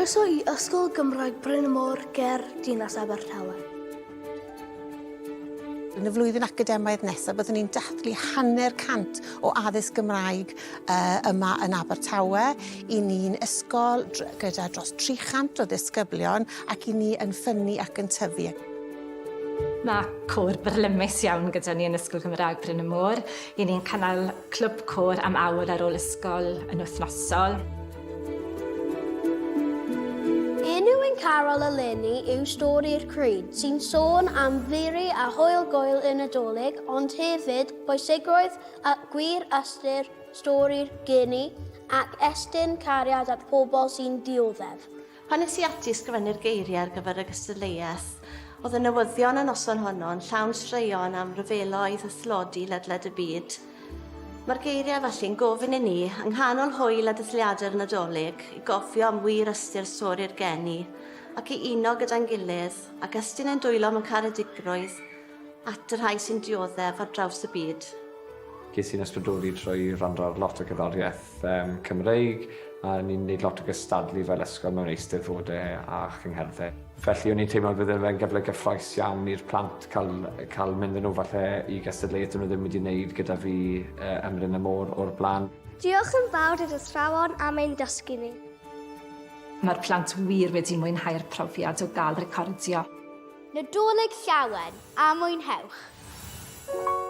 Croeso i Ysgol Gymraeg Bryn y Môr ger Dinas Abertawe. Yn y flwyddyn academaidd nesaf byddwn ni'n dathlu hanner cant o addysg Gymraeg uh, yma yn Abertawe. I ni'n ysgol gyda dros 300 o ddisgyblion ac i ni yn ffynnu ac yn tyfu. Mae côr byrlymus iawn gyda ni yn Ysgol Gymraeg Bryn y Môr. I ni'n cynnal clwb côr am awr ar ôl ysgol yn wythnosol. Enw ein carol eleni yw Stori'r Crud, sy'n sôn am firi a hwyl gŵyl y Nadolig, ond hefyd bwysigrwydd a gwir ystyr stori'r geni ac estyn cariad at pobl sy'n dioddef. Pan es i ati i ysgrifennu'r geiriau ar gyfer y gystadleuaeth, oedd y newyddion y noson honno yn llawn straeon am ryfeloedd a thlodi ledled y byd. Mae'r geiriau felly'n gofyn i ni, yng nghanol hwyl a dathliadau'r Nadolig, i gofio am wir ystyr stori'r geni, ac i uno gyda'n gilydd, ac estyn ein dwylo mewn caredigrwydd at y rhai sy'n dioddef ar draws y byd. Ges i'n ysbrydoli trwy wrando ar lot o gerddoriaeth um, Cymreig a ni'n gwneud lot o gystadlu fel ysgol mewn eisteddfodau a chyngherddau. Felly o'n i'n teimlo fydde fe'n gyfle gyffroes iawn i'r plant cael, cael mynd yn nhw falle i gystadleuaeth nhw ddim wedi wneud gyda fi uh, ym Mryn y Môr o'r blaen. Diolch yn fawr i'r athrawon am ein dysgu ni. Mae'r plant wir wedi mwynhau'r profiad o gael recordio. Nadolig Llawen a mwynhewch!